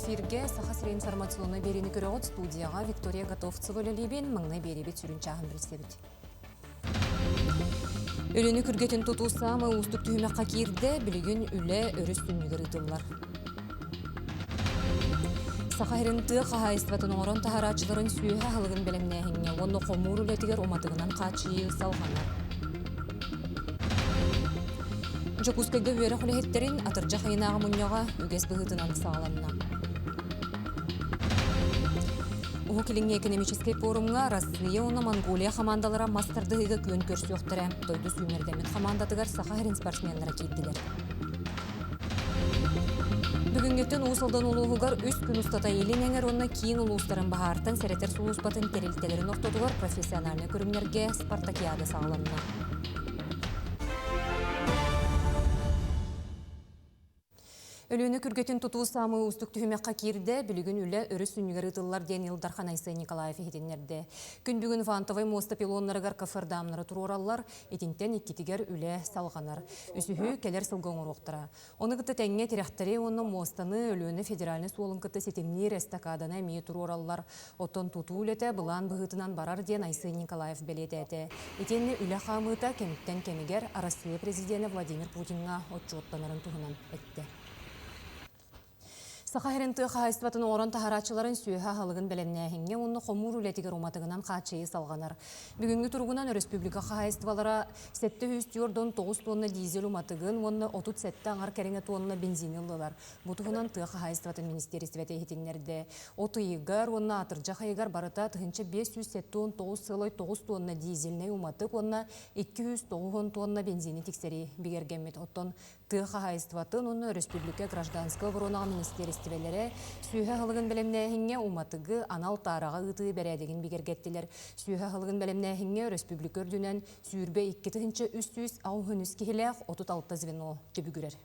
Эфиргэ Саха сирэ информационнай биэриини көрөҕүт. Студияҕа Виктория Готовцева үлэлиибин. Маҥнай биэриибит сүрүн чааһын билсэбит. Өлөнү күргэтин тутуу саамай уустук түһүмэххэ киирдэ, билигин үлэ өрүс түннүгэр ыытыллар. Саха сирин тыа хаһаайыстыбатын оҥорон таһарааччыларын сүөһү аһылыгын бэлэмнээһиҥҥэ уонна хомуур үлэтигэр уматыгынан хааччыйыы салҕанар. Дьокуускайга үөрэх үлэһиттэрин атырдьах ыйынааҕы мунньаҕа үгэс быһыытынан саҕаланна. Уһук Илиҥҥи экономическэй пуорумҥа Россия уонна Монголия хамаандалара мас тардыһыыга күөн көрсүөхтэрэ. Дойду сүүмэрдэммит хамаандатыгар Саха сирин спортсменнара киирдилэр. Бүгүҥҥүттэн Уус Алдан улууһугар үс күн устата Илин эҥэр уонна киин улуустарын баһаартан сэрэтэр сулууспатын тэрилтэлэрин ортотугар профессиональнай көрүҥнэргэ спартакиада саҕаланна. Өлүөнэ күргэтин тутуу саамай уустук түһүмэххэ киирдэ, билигин үлэ өрүс сүнньүгэр ыытыллар диэн Ил Дархан Айсен Николаев иһитиннэрдэ. Күн бүгүн Вантовай муоста пилоннарыгар КФР-дамнары туруораллар, итинтэн иккитигэр үлэ салҕанар. Үсүһү кэлэр сылга оҥоруохтара. Ону кытта тэҥҥэ тирэхтэри уонна муостаны Өлүөнэ федеральнай суолун кытта ситимниир эстакаданы эмиэ туруораллар. Оттон тутуу үлэтэ былаан быһыытынан барар диэн Айсен Николаев бэлиэтээтэ. Итиэннэ үлэ хаамыыта кэмиттэн кэмигэр Арассыыйа президенэ Владимир Путиҥҥа отчуоттанарын туһунан эттэ. Саха сирин тыа хаһаайыстыбатын оҥорон таһарааччыларын сүөһү аһылыгын бэлэмнээһиҥҥэ уонна хомуур үлэтигэр уматыгынан хааччыйыы салҕанар. Бүгүҥҥү туругунан өрөспүүбүлүкэ хаһаайыстыбалара 749 тонна дизель уматыгын уонна 37 аҥар кэриҥэ тонна бензини ыллылар. Бу туһунан тыа хаһаайыстыбатын министиэристибэтэ иһитиннэрдэ. От ыйыгар уонна атырдьах ыйыгар барыта 1579,9 тонна дизельнэй уматык уонна 290 тонна бензини тиксэрии бигэргэммит. Оттон тыа хаһаайыстыбатын уонна өрөспүүбүлүкэ гражданскай оборонаҕа министиэристибэлэрэ сүөһү аһылыгын бэлэмнээһиҥҥэ уматыгы анал таараҕа ыытыы бэрээдэгин бигэргэттилэр. Сүөһү аһылыгын бэлэмнээһиҥҥэ өрөспүүбүлүкэ үрдүнэн 22 383 киһилээх 36 звено түбүгүрэр.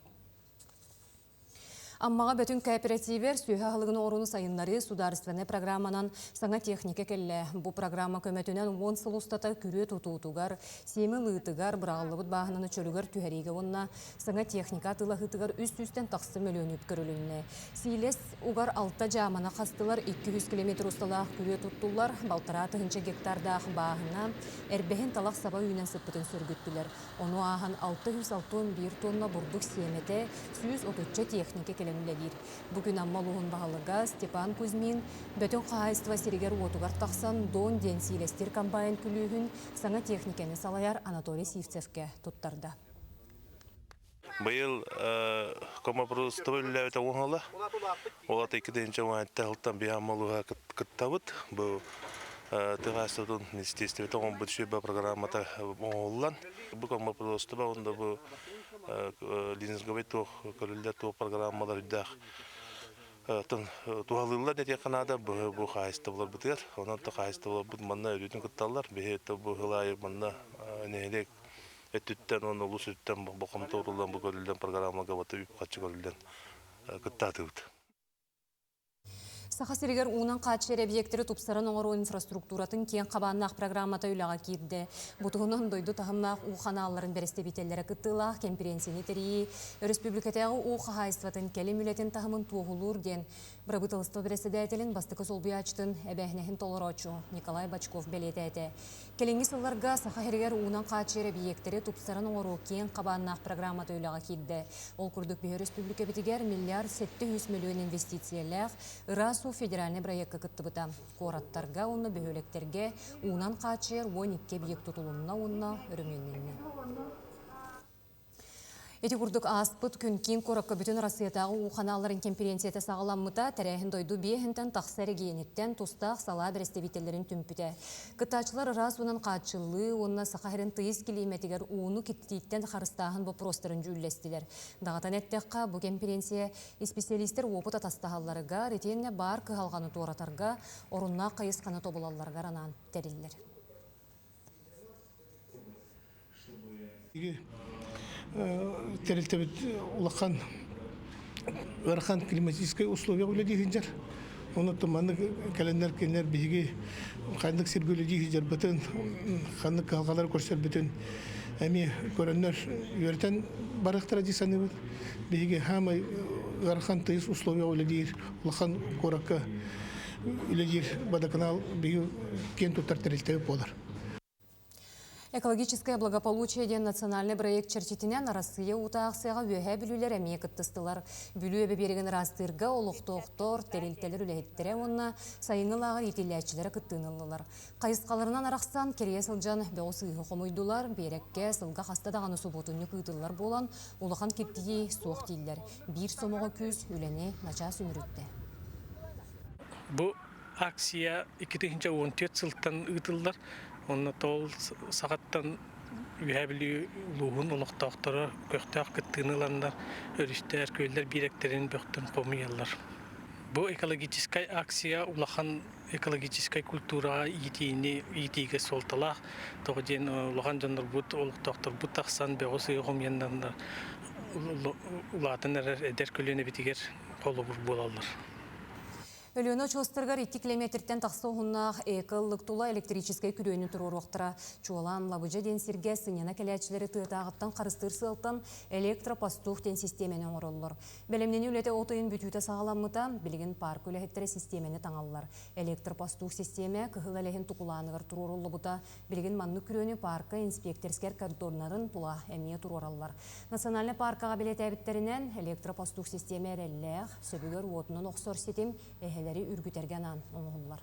Аммаҕа Бөтүҥ кооперативер сүөһү аһылыгын оҥорууну сайыннарыы судаарыстыбаннай программанан саҥа техника кэллэ. Бу программа көмөтүнэн 10 сыл устата күрүө тутуутугар, сиэмэ ылыытыгар, быраҕыллыбыт бааһынаны чөлүгэр түһэриигэ уонна саҥа техника атыылаһыытыгар 300-тэн тахса мөлүйүөн үп көрүлүннэ. Сиилэс угар алта дьааманы хастылар, 200 километр усталаах күрүө туттуллар, балтараа тыһыынча гектардаах бааһына, эрбэһин талах саба үүнэн сыппытын сөргүттүлэр. Ону ааһан 661 тонна бурдук сиэмэтэ, 130 техника кэлэн үлэлиир. Бу күн Амма улууһун баһылыга Степан Кузьмин Бөтүҥ хаһаайыстыба сиригэр-уотугар тахсан Дон диэн сиилэстиир комбайн күлүүһүн саҥа техникэни салайар Анатолий Сивцевкэ туттарда. Быйыл комопродукция үлэлээбитэ уон Ол ата 2017 сылтан биһи Амма улууһа кыттабыт. Бу тыа естественно оҥорбут сүбэ программата оҥоһуллан бу комопродукция уонна бу лизинговый туох көрүллэр туох программалар үрдээх туһалыыллар диэххэ наада бу хаһаайыстыбаларбытыгар. Онон хаһаайыстыбаларбыт манна өрүүтүн кытталлар. Биһи бу сыл аайы манна нэһилиэк өттүттэн уонна улуус өттүттэн болҕомто ууруллан бу көрүллэн программаларга бата үп-харчы көрүллэн кыттаатыбыт. Саха сиригэр уунан хааччыйар эбийиэктэри тупсаран оҥоруу инфраструктуратын киэҥ хабааннаах программата үлэҕэ киирдэ. Бу туһунан дойду таһымнаах уу ханаалларын бэрэстэбиитэллэрэ кыттыылаах кэмпириэнсийэни тэрийии өрөспүүбүлүкэтээҕи уу хаһаайыстыбатын кэлим үлэтин таһымын туоһулуур диэн Бырабыыталыстыба бэрэссэдээтэлин бастакы солбуйааччытын эбээһинэһин толорооччу Николай Бочков бэлиэтээтэ. Кэлиҥҥи сылларга Саха сиригэр уунан хааччыйар эбийиэктэри тупсаран оҥоруу киэҥ хабааннаах программата үлэҕэ киирдэ. Ол курдук биһи өрөспүүбүлүкэбитигэр миллиард 700 мөлүйүөн инвестициялээх ыраас уу федеральнай бырайыакка кыттыбыта. Куораттарга уонна бөһүөлэктэргэ уунан хааччыйар 12 эбийиэк тутулунна уонна өрөмүөннэннэ. Ити курдук ааспыт күн киин куоракка бүтүн Арассыыйатааҕы уу ханаалларын кэмпириэнсийэтэ саҕаламмыта. Тэрээһин дойду биэһинтэн тахса эрэгийиэниттэн тустаах салаа бэрэстэбиитэллэрин түмпүтэ. Кыттааччылар ыраас уунан хааччыллыы уонна Саха сирин тыйыс килиимэтигэр ууну киттииттэн харыстааһын боппуруостарын дьүүллэстилэр. Даҕатан эттэххэ, бу кэмпириэнсийэ исписэлиистэр уопут атастаһалларыгар итиэннэ баар кыһалҕаны туоратарга оруннаах хайысханы тобулалларыгар анаан тэриллэр. Тэрилтэбит улахан ыарахан климатическай условия үлэлии сылдьар. Онон маннык кэлэннэр кинилэр биһиги ханнык сиргэ үлэлии сылдьарбытын, ханнык кыһалҕалары көрсөрбүтүн эмиэ көрөннөр үөрэтэн барыахтара дии саныыбыт. Биһиги хаамай ыарахан тыйыс условия үлэлиир, улахан куоракка үлэлиир водоканал биһиги киэн туттар тэрилтэбит буолар. Экологическое благополучие диэн национальный проект чэрчитинэн Арассыыйа уута аахсыйаҕа Үөһээ Бүлүүлэр эмиэ кыттыстылар. Бүлүү эбэ биэрэгин ыраастыырга олохтоохтор, тэрилтэлэр үлэһиттэрэ уонна сайыҥҥы лааҕыр иитиллээччилэрэ кыттыыны ыллылар. Хайысхаларынан арахсан, кэрийэ сылдьан бөҕү-сыыһы хомуйдулар, биэрэккэ сылга хаста даҕаны субуотунньук ыытыллар буолан, улахан киртийии суох дииллэр. Биир сомоҕо күүс үлэни начаас үмүрүттэ. Бу акция 2014 сылтан ыытыллар. Онно тоол саҕаттан Үөһээ Бүлүү улууһун олохтоохторо көхтөөх кыттыыны ыланнар, өрүстэр, күөллэр биэрэктэрин бөхтөн хомуйаллар. Бу экологическай акция улахан экологическай культураҕа иитиини иитиигэ суолталаах. Тоҕо диэн улахан дьоннорбут, олохтоохторбут тахсан бөҕү-сыыһы хомуйаннар улаатан эрэр эдэр көлүөнэбитигэр холобур буолаллар. Өлүөнэ очуостарыгар 2 километртэн тахса уһуннаах эко-ыллык тула электрическэй күрүөнү туруоруохтара. Чуолаан Лабыдьа диэн сиргэ сынньана кэлээччилэри тыатааҕыттан харыстыыр сыалтан электропастух диэн систиэмэни оҥороллор. Бэлэмнэнии үлэтэ от ыйын бүтүүтэ саҕаламмыта, билигин паарка үлэһиттэрэ систиэмэни таҥаллар. Электропастух систиэмэ Кыһыл Элэһин тукулааныгар туруоруллубута. Билигин маннык күрүөнү паарка инспекторскай кордоннарын тула эмиэ туруораллар. Национальнай пааркаҕа бэлиэтээбиттэринэн, электропастух систиэмэ эрэллээх, сөбүгэр уотунан охсор ситим эһэлэри үргүтэргэ анаан оҥоһуллар.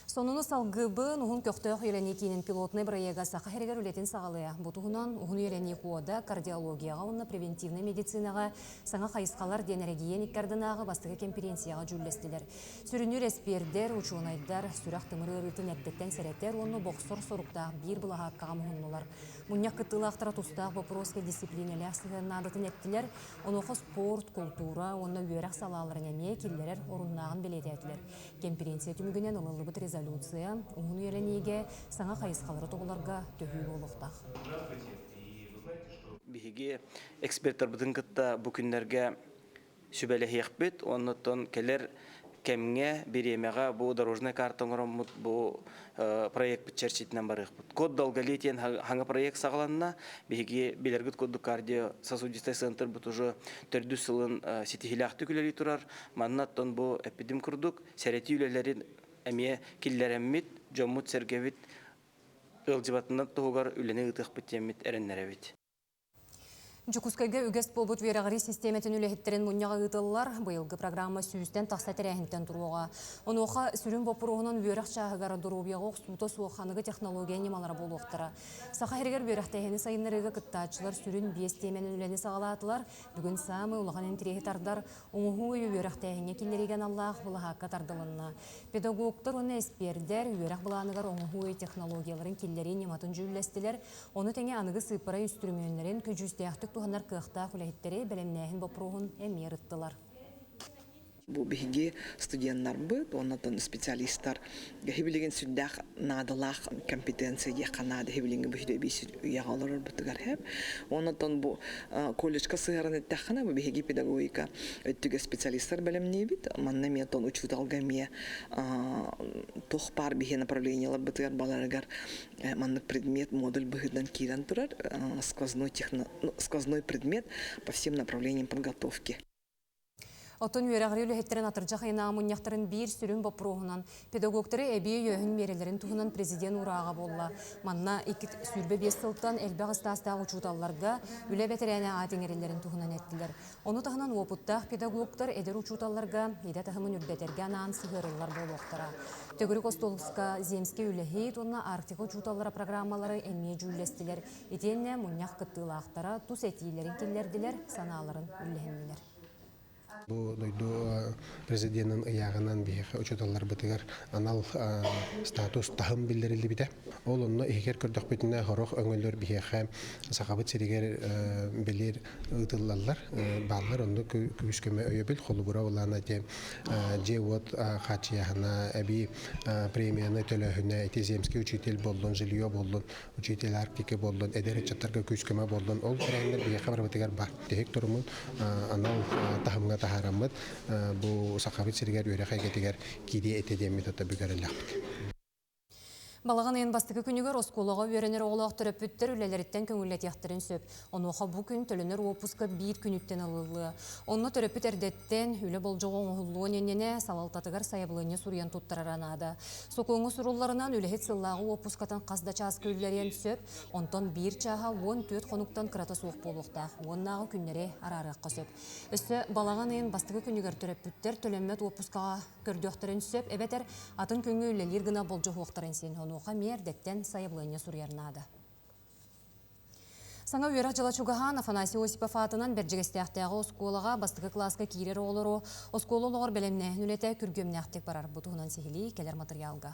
Сонуну салгыыбын уһун көхтөөх үөрэнии киинин пилотнай бырайыага Саха сиригэр үлэтин саҕалыа. Бу туһунан уһун үөрэнии кода кардиологияҕа уонна превентивнай медицинаҕа саҥа хайысхалар диэн эрэгийиэн икки ардынааҕы бастакы кэмпириэнсийэҕэ дьүүллэстилэр. Сүрүннүүр эспиэрдэр, учуонайдар сүрэх-тымыр ыарыытын эрдэттэн сэрэтэр уонна бохсор соруктаах биир былаһааккаҕа муһуннулар. Мунньах кыттыылаахтара тустаах боппуруоска дисциплинэлээх сыһыан наадатын эттилэр, онуоха спорт, култуура уонна үөрэх салааларын эмиэ киллэрэр оруннааҕын бэлиэтээтилэр. Кэмпириэнсийэ түмүгүнэн ылыллыбыт резолюция уһун үйэлэниигэ саҥа хайысхалары тобуларга төһүү буолуохтаах. Биһиги экспертарбытын кытта бу күннэргэ сүбэлэһиэхпит уонна кэлэр кэмҥэ, бириэмэҕэ бу дорожная карта оҥороммут бу проекпыт чэрчитинэн барыахпыт. Код долголетия диэн хаҥа проект саҕаланна. Биһиги билэргит курдук кардиососудистай центрбыт уже төрдүс сылын ситиһиилээхтик үлэлии турар. Манна оттон бу эппитим курдук сэрэтии үлэлэрин эмиэ киллэрэммит, дьоммут-сэргэбит ыалдьыбатынан туһугар үлэни ыытыахпыт диэммит эрэннэрэбит. Дьокуускайга үгэс буолбут үөрэҕирии систиэмэтин үлэһиттэрин мунньаҕа ыытыллар. Быйылгы программа сүүстэн тахса тэрээһинтэн туруоҕа. Онуоха сүрүн боппуруоһунан үөрэх чааһыгар доруобуйаҕа охсуута суох аныгы технология ньымалара буолуохтара. Саха сиригэр үөрэхтээһини сайыннарыыга кыттааччылар сүрүн биэс тиэмэнэн үлэни саҕалаатылар. Бүгүн саамай улахан интэриэһи тардар оҥоһуу өйү үөрэхтээһиҥҥэ киллэриигэ аналлаах былаһаакка тардылынна. Педагогтар уонна эспиэрдэр үөрэх былааныгар оҥоһуу өй технологияларын киллэрии ньыматын дьүүллэстилэр. Ону тэҥэ аныгы сыыппара үстүрүмүөннэрин көдьүүстээхтик туһанар кыахтаах үлэһиттэри бэлэмнээһин боппуруоһун эмиэ ырыттылар. Бу биһиги студеннарбыт уонна специалистар билигин сүрдээх наадалаах компетенция диэххэ наада билиҥҥи бу үйэҕэ олорорбутугар хэп. Онон бу колледжка сыһаран эттэххинэ бу биһиги педагогика өттүгэ специалистар бэлэмниибит. Манна эмиэ тон учууталга эмиэ туох баар биһи направлениеларбытыгар баларыгар маннык предмет модуль быһыытынан киирэн турар сквозной, техно, сквозной предмет по всем направлениям подготовки. Оттон үөрэҕирии үлэһиттэрин атырдьах ыйынааҕы мунньахтарын биир сүрүн боппуруоһунан педагогтары эбии өйөөһүн миэрэлэрин туһунан президент уурааҕа буолла. Манна 225 сылтан элбэх ыстаастаах учууталларга үлэ бэтэрээнэ аат иҥэриллэрин туһунан эттилэр. Ону таһынан уопуттаах педагогтар эдэр учууталларга идэ таһымын үрдэтэргэ анаан сыһыарыллар буолуохтара. Төгүрүк остуолуска земскэй үлэһит уонна Арктика учууталлара программалары эмиэ дьүүллэстилэр. Итиэннэ мунньах кыттыылаахтара тус этиилэрин киллэрдилэр, санааларын үллэһиннилэр. Бу дойду президенин ыйааҕынан биһиэхэ учууталларбытыгар анал статус таһым биллэриллибитэ. Ол онно иһигэр көрдөхпүтүнэ сорох өҥөлөр биһиэхэ Сахабыт сиригэр билир ыытыллаллар, бааллар. Онно күүс-көмө өйөбүл холобура улаана диэн дьиэ-уот хааччыйааһына, эбии премияны төлөөһүнэ, ити земский учитель буоллун, жилье буоллун, учитель Арктики буоллун, эдэр ыччаттарга күүс-көмө буоллун, ол тэрээһиннэр биһиэхэ барыбытыгар бар. Тиһик турумун анал таһымҥа таһаараммыт бу Сахабыт сиригэр үөрэх эйгэтигэр киириэ этэ диэммит ото бүгэрэллэхпит. Балаҕан ыйын бастакы күнүгэр оскуолаҕа үөрэнэр оҕолоох төрөппүттэр үлэлэриттэн көҥүллэтиэхтэрин сөп. Онуоха бу күн төлөнөр уоппуска биир күнүттэн ылыллыа. Онно төрөппүт эрдэттэн үлэ болдьоҕо оҥоһуллуон иннинэ салалтатыгар сайабылыанньа суруйан туттарара наада. Сокуоҥҥа сурулларынан, үлэһит сыллааҕы уоппускатын хас да чааска үллэриэн сөп, онтон биир чааһа 14 хонуктан кырата суох буолуохтаах. Уоннааҕы күннэри араарыахха сөп. Өссө балаҕан ыйын бастакы күнүгэр төрөппүттэр төлөммөт уоппускаҕа көрдүөхтэрин сөп эбэтэр атын күҥҥэ үлэлиир гына болдьоһуохтарын син онуоха эмиэ эрдэттэн сайабылыанньа суруйар наада. Саҥа үөрэх дьыла чугаһаан Афанасий Осипов аатынан Бэрдьигэстээхтээҕи оскуолаҕа бастакы кылааска киирэр оҕолору оскуола олоҕор бэлэмнээһин үлэтэ күргүөмнээхтик барар. Бу туһунан сиһилии кэлэр матырыйаалга.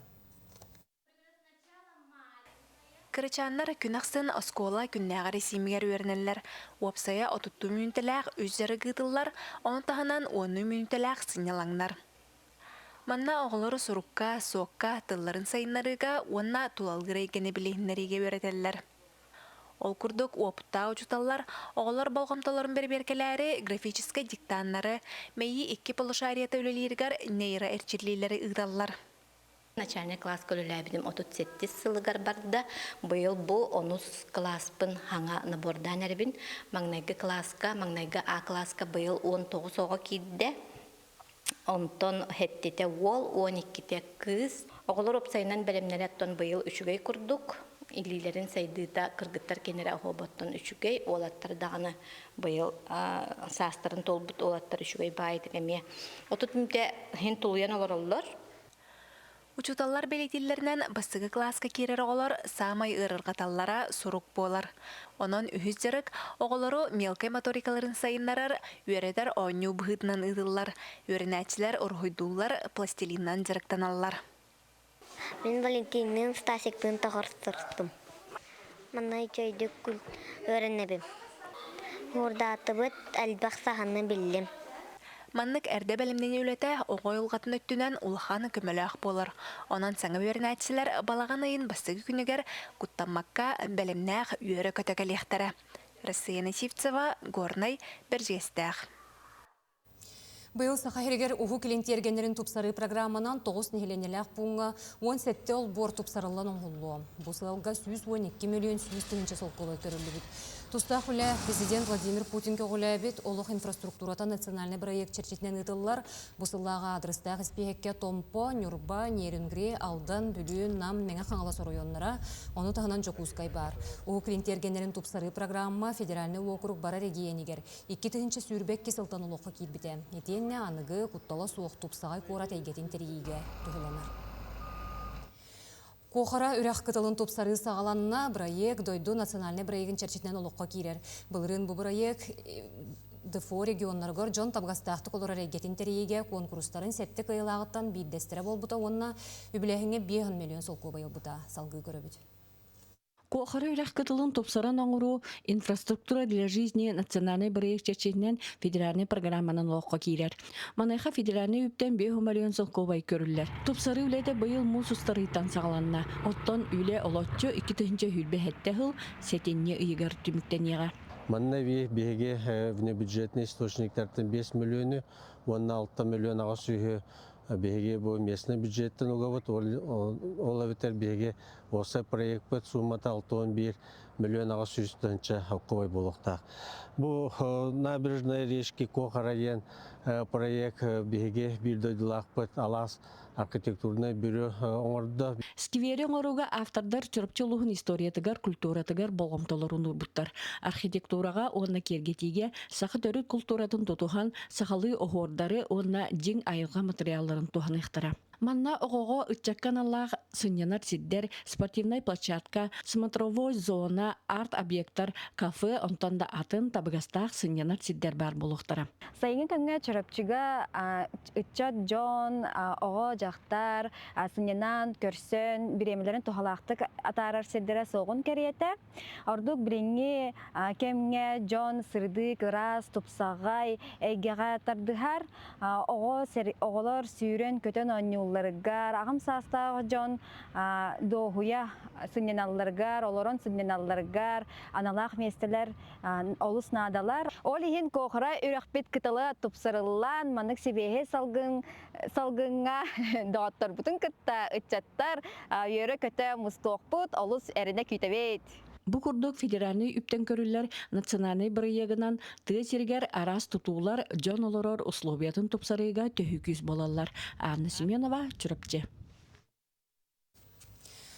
Кырачааннар күн ахсын оскуола күннээҕи эрэсиимигэр үөрэнэллэр. Уопсайа отуттуу мүнүүтэлээх үс дьарык ыытыллар, ону таһынан уоннуу мүнүүтэлээх сынньалаҥнар. Манна оҕолору сурукка, суокка, тылларын сайыннарыыга уонна тулалыыр эйгэни билиһиннэриигэ үөрэтэллэр. Ол курдук, уопуттаах учууталлар оҕолор болҕомтолорун бэрэбиэркэлээри графическай диктаннары, мэйии икки полушариета үлэлииригэр нейроэрчиллиилэри ыыталлар. Начальнай класска үлэлээбитим 37 сылыгар барда. Быйыл бу онус кылааспын хаҥа набордаан эрэбин. Маҥнайгы кылааска, маҥнайгы А кылааска быйыл 19 оҕо киирдэ. Онтон хэттитэ уол, 12-те кыыс. Оҕолор уопсайынан бэлэмнэрэ оттон быйыл үчүгэй курдук. Илиилэрин сайдыыта кыргыттар кинилэрэ оһуоботтон үчүгэй, уолаттар даҕаны быйыл саастарын туолбут уолаттар үчүгэй баайытык эмиэ. Отут мүнтэ иһин тулуйан олороллор. Учууталлар бэлиэтииллэринэн, бастакы кылааска киирэр оҕолор саамай ыарырҕаталлара сурук буолар. Онон үһүс дьарык оҕолору мелкай моторикаларын сайыннарар, үөрэтэр оонньуу быһыытынан ыытыллар. Үөрэнээччилэр уруһуйдууллар, пластилинынан дьарыктаналлар. Мин Валентинныын Стасиктыын тоҕорсустум. Манна үчүгэйдик үөрэнэбин. Уурдаатыбыт, элбэх саһаны биллим. Маннык эрдэ бэлэмнэнии үлэтэ оҕо уйулҕатын өттүнэн улахан көмөлөөх буолар. Онон саҥа үөрэнээччилэр балаҕан ыйын бастакы күнүгэр куттаммакка бэлэмнээх үөрэ-көтө кэлиэхтэрэ. Россия Сивцева, Горнай, Бэрдьигэстээх. Быйыл Саха сиригэр Уһук Илин тиэргэннэрин тупсарыы программанан 9 нэһилиэнньэлээх пууҥҥа 17 олбуор тупсарыллан оҥоһуллуо. Бу сыалга 112 миллион 100 тыһыынча солкуобай көрүллүбүт. Тустаах үлэ президент Владимир Путин көҕүлээбит Олох инфраструктурата национальнай бырайыак чэрчитинэн ыытыллар. Бу сыллааҕы аадырыстаах испииһэккэ Томпо, Ньурба, Нерюнгри, Алдан, Бүлүү, Нам, Мэҥэ Хаҥалас оройуоннара, ону таһынан Дьокуускай баар. Уһук Илин тиэргэннэрин тупсарыы программа федеральнай уокурук барар эрэгийиэнигэр 2022 сылтан олоххо киирбитэ. Итиэннэ аныгы, куттала суох тупсаҕай куорат эйгэтин тэрийиигэ туһуланар. Куохара үрэх кытылын тупсарыы саҕаланна. Бырайыак дойду национальнай бырайыагын чэрчитинэн олоххо киирэр. Былырыын бу бырайыак ДФО регионнарыгар дьон табыгастаахтык олорор эйгэтин тэрийиигэ куонкурустарын сэттэ кыайыылааҕыттан биирдэстэрэ буолбута уонна үбүлээһиҥҥэ 5 миллион солкуобай ылбыта. Салгыы көрөбүт. Куохара үрэх кытылын тупсаран оҥоруу «Инфраструктура для жизни» национальнай бырайыак чэрчитинэн федеральнай программанан олоххо киирэр. Маныаха федеральнай үптэн 5 миллион солкуобай көрүллэр. Тупсарыы үлэтэ быйыл муус устарыйтан саҕаланна. Оттон үлэ олоччу 2027 сыл сэтинньи ыйыгар түмүктэниэҕэ. Манна биһиги внебюджетный источниктартан 5 миллиону уонна 6 миллион аҕыс сүүһү биһиги бу местный бюджеттан угабыт, ол эбэтэр биһиги уопсай проекпыт суммата 61 миллион 800 тыһыынча холкуобай буолуохтаах. Бу набережная речки Куохара диэн проект биһиги биир дойдулаахпыт алаас архитектурнай бюро оҥордо. Сквери оҥорууга автордар Чурапчы улууһун историятыгар, культуратыгар болҕомтолорун уурбуттар. Архитектураҕа уонна киэргэтиигэ саха төрүт култууратын тутуһан, сахалыы оһуордары уонна дьиҥ айылҕа матырыйаалларын туһаныахтара. Манна оҕоҕо ыччакка аналлаах сынньанар сирдэр, спортивнай площадка, смотровой зона, арт-объектар, кафе, онтон да атын табыгастаах сынньанар сирдэр баар буолуохтара. Сайыҥҥы кэмҥэ Чурапчыга ыччат дьон, оҕо, дьахтар сынньанан, көрсөн, бириэмэлэрин туһалаахтык атаарар сирдэрэ суоҕун кэриэтэ. Ордук билиҥҥи кэмҥэ дьон сырдык, ыраас, тупсаҕай эйгэҕэ тардыһар. Оҕо, оҕолор сүүрэн-көтөн оонньууллар. ылларыгар, аҕам саастаах дьон дуоһуйа сынньаналларыгар, олорон сынньаналларыгар аналаах миэстэлэр олус наадалар. Ол иһин Куохара үрэхпит кытыла тупсарыллан, маннык сибиэһэй салгын салгыҥҥа доҕотторбутун кытта ыччаттар үөрэ-көтө мустуохпут, олус эрэнэ күүтэбит. Бу курдук федеральнай үптэн көрүллэр национальнай бырайыагынан тыа сиригэр араас тутуулар дьон олорор условиятын тупсарыыга төһүү күүс буолаллар. Анна Семенова, Чурапчы.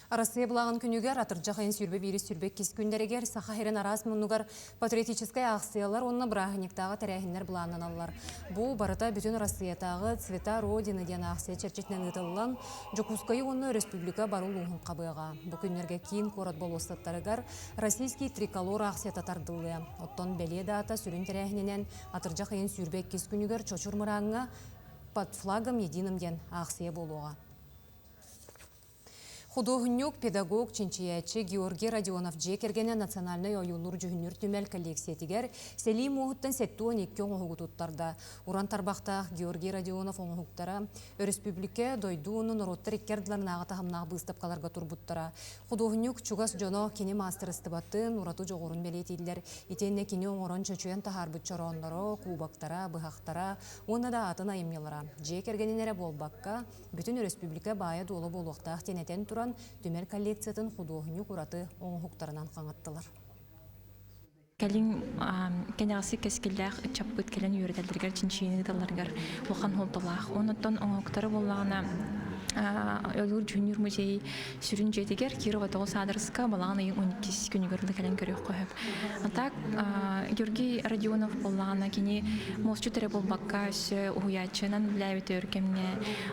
Арассыыйа былааҕын күнүгэр атырдьах ыйын 21-22 күннэригэр Саха сирин араас муннугар патриотическай аахсыйалар уонна бырааһынньыктааҕы тэрээһиннэр былааннаналлар. Бу барыта бүтүн Арассыыйатааҕы «Цвета Родины» диэн аахсыйа чэрчитинэн ыытыллан, Дьокуускайы уонна өрөспүүбүлүкэ бары улууһун хабыаҕа. Бу күннэргэ киин куорат болуоссаттарыгар «Российский триколор» аахсыйата тардыллыа. Оттон бэлиэ даата сүрүн тэрээһининэн атырдьах ыйын 22 күнүгэр Чочур Мырааҥҥа «Под флагом единым» диэн аахсыйа буолуоҕа. Худуоһунньук, педагог, чинчийээччи Георгий Родионов дьиэ кэргэнэ национальнай ойуулуур-дьүһүннүүр түмэл коллекциятыгар сэлии муоһуттан 72 оҥоһугу туттарда. Уран тарбахтаах Георгий Родионов оҥоһуктара өрөспүүбүлүкэ, дойду уонна норуоттар икки ардыларынааҕы таһымнаах быыстапкаларга турбуттара. Худуоһунньук чугас дьоно кини маастарыстыбатын, ураты дьоҕурун бэлиэтииллэр. Итиэннэ кини оҥорон чочуйан таһаарбыт чороонноро, кубоктара, быһахтара уонна да атын айымньылара дьиэ кэргэнин эрэ буолбакка, бүтүн өрөспүүбүлүкэ баайа-дуола буолуохтаах диэн этэн туран, түмэл коллекциятын худуоһунньук ураты оҥоһуктарынан хаҥаттылар. Кэлин кэнэҕэски кэскиллээх ыччаппыт кэлэн үөрэтэллэригэр, чинчийиини ыыталларыгар улахан суолталаах. Онон оҥоһуктары буоллаҕына Ойуур дьүһүннүүр музей сүрүн дьиэтигэр Кирова тоҕус аадырыска балаҕан ыйын 12 күнүгэр ыла кэлэн көрүөххэ сөп. А так Георгий Родионов буоллаҕына кини муосчут эрэ буолбакка өссө уһуйааччынан үлэлээбит өр кэмҥэ.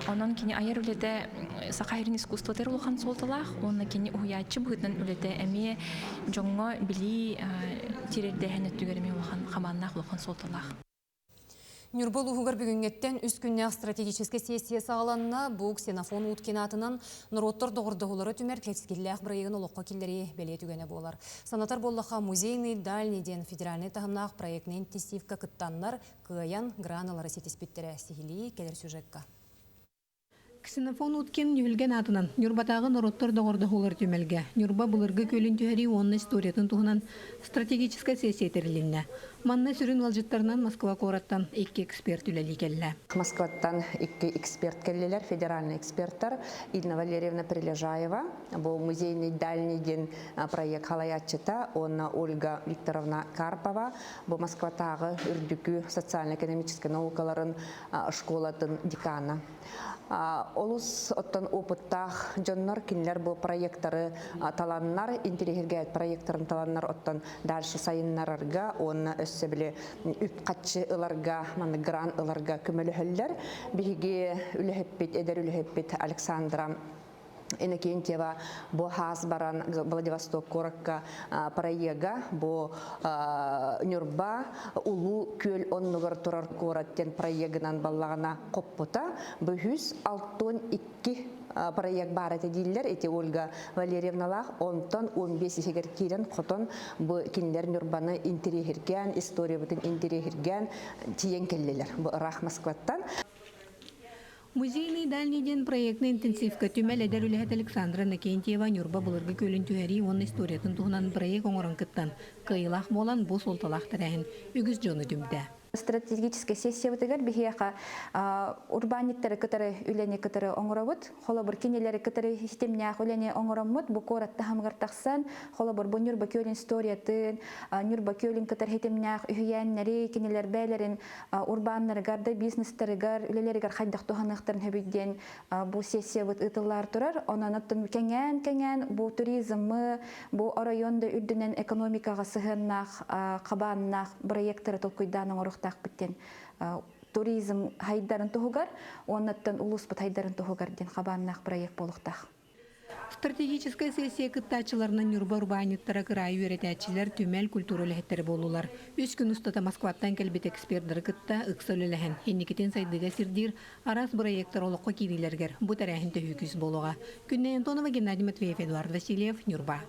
Онон кини айар үлэтэ саха сирин искусствотыгар улахан суолталаах уонна кини уһуйааччы быһыытынан үлэтэ эмиэ дьоҥҥо билии тириэрдээһин өттүгэр эмиэ улахан хамааннаах улахан суолталаах. Ньурба улууһугар бүгүҥҥэттэн үс күннээх стратегическай сессия саҕаланна. Бу Ксенофон Уткин аатынан норуоттар доҕордоһуулара түмэр кэскиллээх бырайыагын олоххо киллэрии бэлиэ түгэнэ буолар. Санатар буоллахха, Музейный дальний диэн федеральнай таһымнаах проектнай интенсивка кыттаннар, кыайан граналары ситиспиттэрэ. Сиһилии кэлэр сюжекка. Ксенофон Уткин Нүһүлгэн аатынан Ньурбатааҕы норуоттар доҕордоһуулар түмэлгэ Ньурба былыргы күөлүн түһэрии уонна историятын туһунан стратегическай сессия тэрилиннэ. Манна сүрүн ыалдьыттарынан Москва куораттан икки эксперт үлэлии кэллэ. Москваттан икки эксперт кэллилэр, федеральный эксперттар. Инна Валерьевна Прилежаева, бу музейный дальний диэн проект халайааччыта, уонна Ольга Викторовна Карпова, бу Москватааҕы үрдүкү социально-экономическай наукаларын школатын декана. Олус оттон опыттаах дьоннор кинилэр бу проекттары таланнар, интеллигент проекттарын таланнар оттон дальше сайыннарарга уонна өссө били үп-хаччы ыларга, маннык грант ыларга көмөлөһөллөр. Биһиги үлэһиппит, эдэр үлэһиппит Александра Иннокентьева бу хаас баран Владивосток куоракка проега бу Ньурба Улуу Күөл оннугар турар куорат диэн проегынан баллаҕына хоппута. Бу 162 проект баар этэ дииллэр. Ити Ольга Валерьевналаах онтон 15 иһигэр киирэн хотон бу кинилэр Ньурбаны интириэһиргээн, историябытын интириэһиргээн тиийэн кэллилэр. Бу ыраах Москваттан. Музейный дальний диэн проектный интенсивка түмэл эдэр үлэһит Александра Иннокентьева Ньурба былыргы күөлүн түһэрии уонна историятын туһунан проект оҥорон кыттан, кыайыылаах буолан бу суолталаах тэрээһин үгүс дьону түмтэ. Стратегическай сессиябытыгар биһиэхэ урбаанньыттары кытары үлэни кытары оҥоробут. Холобур, кинилэри кытары ситимнээх үлэни оҥороммут, бу куорат таһымыгар тахсан, холобур, бу Ньурба күөлүн историятын, Ньурба күөлүн кытары ситимнээх үһүйээннэри, кинилэр бэйэлэрин урбааннарыгар да бизнестарыгар, үлэлэригэр хайдах туһаныахтарын сөбүй диэн бу сессиябыт ыытыллаар турар. Онон оттон кэҥээн-кэҥээн бу туризмы, бу оройуон да үрдүнэн экономикаҕа сыһыаннаах хабааннаах проекттары толкуйдаан оҥоруохтаахпыт диэн туризм хайдарын туһугар уоннаттан улууспут хайдарын туһугар диэн хабааннаах проект буолуохтаах. Стратегическай сессия кыттааччыларынан Ньурба урбаанньыттара кыраайы үөрэтээччилэр, түмэл, культура үлэһиттэрэ буоллулар. Үс күн устата Москваттан кэлбит экспердары кытта ыкса үлэлэһэн, инникитин сайдыыга сирдиир араас бырайыактар олоххо киириилэригэр бу тэрээһин төһүү күүс буолуоҕа. Күннэй Антонова, Геннадий Матвеев, Эдуард Васильев, Ньурба.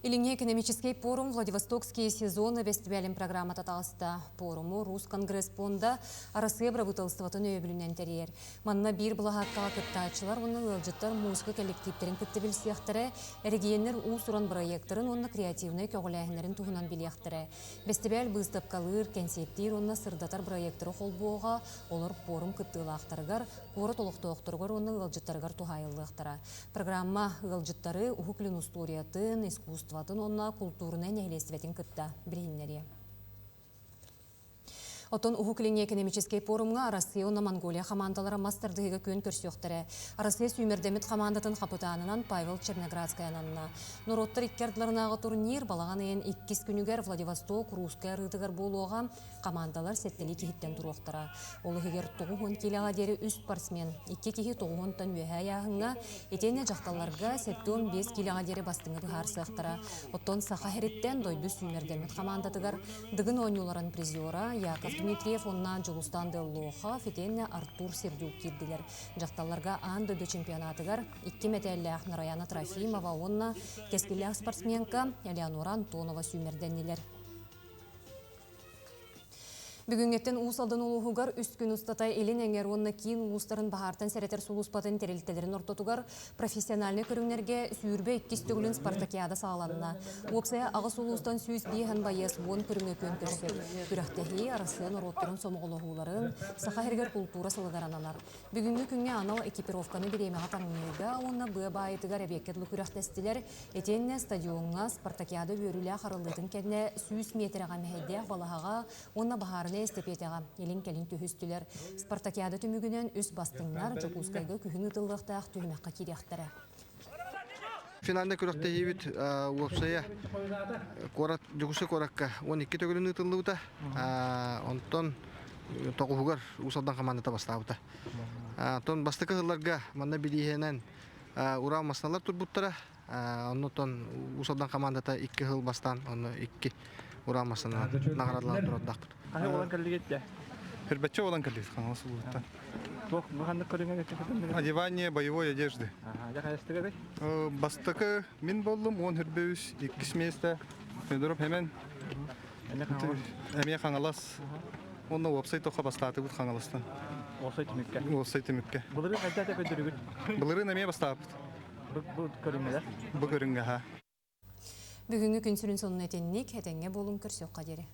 Илиҥҥи экономическэй пуорум Владивостокские сезоны бэстибээлин программата таҕыста. Пуоруму Русконгресс пуонда Арассыыйа бырабыыталыстыбатын өйөбүлүнэн тэрийэр. Манна биир былаһааккаҕа кыттааччылар уонна ыалдьыттар музыка кэллэктииптэрин кытта билсиэхтэрэ, эрэгийиэннэр уус-уран бырайыактарын уонна креативнай көҕүлээһиннэрин туһунан билиэхтэрэ. Бэстибээл быыстапкалыыр, кэнсиэртиир уонна сырдатар бырайыактары холбуоҕа, олор пуорум кыттыылаахтарыгар, куорат олохтоохторугар уонна ыалдьыттарыгар туһаайыллыахтара. Программа ыалдьыттары Уһук Илин устуоруйатын, искусствотын уонна култуурунай нэһилиэстибэтин кытта билиһиннэриэ. Оттон Уһук Илиҥҥи экономическэй пуорумҥа Арассыыйа уонна Монголия хамаандалара мас тардыһыыга күөн көрсүөхтэрэ. Арассыыйа сүүмэрдэммит хамаандатын хапытаанынан Павел Черноградскай ананна. Норуоттар икки ардыларынааҕы турнир балаҕан ыйын иккис күнүгэр Владивосток Русскай арыытыгар буолуоҕа. Хамаандалар сэттэлии киһиттэн туруохтара. Ол иһигэр 90 киилэҕэ диэри үс спортсмен, икки киһи тоҕуһунтан үөһээ ыйааһыҥҥа, итиэннэ дьахталларга 75 киилэҕэ диэри бастыҥы быһаарсыахтара. Оттон Саха сириттэн дойду сүүмэрдэммит хамаандатыгар Дыгын оонньууларын призера Яков Дмитриев уонна Дьулустан Деллохов итиэннэ Артур Сердюк киирдилэр. Дьахталларга аан дойду чемпионатыгар икки мэтээллээх Нараяна Трофимова уонна кэскиллээх спортсменка Элеонора Антонова сүүмэрдэннилэр. Бүгүҥҥэттэн Уус Алдан улууһугар үс күн устата Илин эҥэр уонна киин улуустарын баһаартан сэрэтэр сулууспатын тэрилтэлэрин ортотугар профессиональнай көрүҥнэргэ 22 төгүлүн спартакиада саҕаланна. Уопсайа аҕыс улуустан 105 байыас уон көрүҥҥэ күөн көрсөр. Күрэхтэһии Арассыыйа норуоттарын сомоҕолоһууларын, Саха сиригэр култуура сылыгар ананар. Бүгүҥҥү күҥҥэ анал экипировканы бириэмэҕэ таҥныыга уонна быа баайытыгар эбиэккэ дылы күрэхтэстилэр. Итиэннэ стадиоҥҥа спартакиада үөрүүлээх арыллыытын кэннэ 100 миэтэрэҕэ мэһэйдээх балаһаҕа уонна баһаарынай эстэпиэтэҕэ илин-кэлин түһүстүлэр. Спартакиада түмүгүнэн үс бастыҥнар Дьокуускайга күһүн ыытыллыахтаах түһүмэххэ киириэхтэрэ. Финальнай күрэхтэһиибит уопсайа куорат Дьокуускай куоракка 12 төгүлүн ыытыллыбыта. Онтон тоҕуһугар Уус Алдан хамаандата бастаабыта. Онтон бастакы сылларга манна билииһэнэн Урал массыыналар турбуттара. Оннуттан Уус Алдан хамаандата икки сыл бастаан, онно икки Урал массыынанан наҕараадалаан турардаахпыт. Хаһы болан кэллигит дьэ? Хөрбөччө болан кэллигит Хаҥалас улууһуттан. Туох бу ханнык көрүҥҥэ кэпсэтин? Одевание боевой одежды. Ага, дьэ Бастакы мин боллум, уон хөрбөүс, иккис место Федоров Хемен. Эмиэ Хаҥалас. Уонна уопсай тохха бастаатыбыт Хаҥаластан. Уопсай түмүккэ. Уопсай түмүккэ. Былырыын хайдах көрдөрүгүт? Былырыын эмиэ бастаабыт. Бу көрүҥҥэ Бу көрүҥҥэ, ха. Бүгүҥҥү күн сүрүн сонун этинник, этэҥҥэ буолуҥ көрсүөххэ диэри.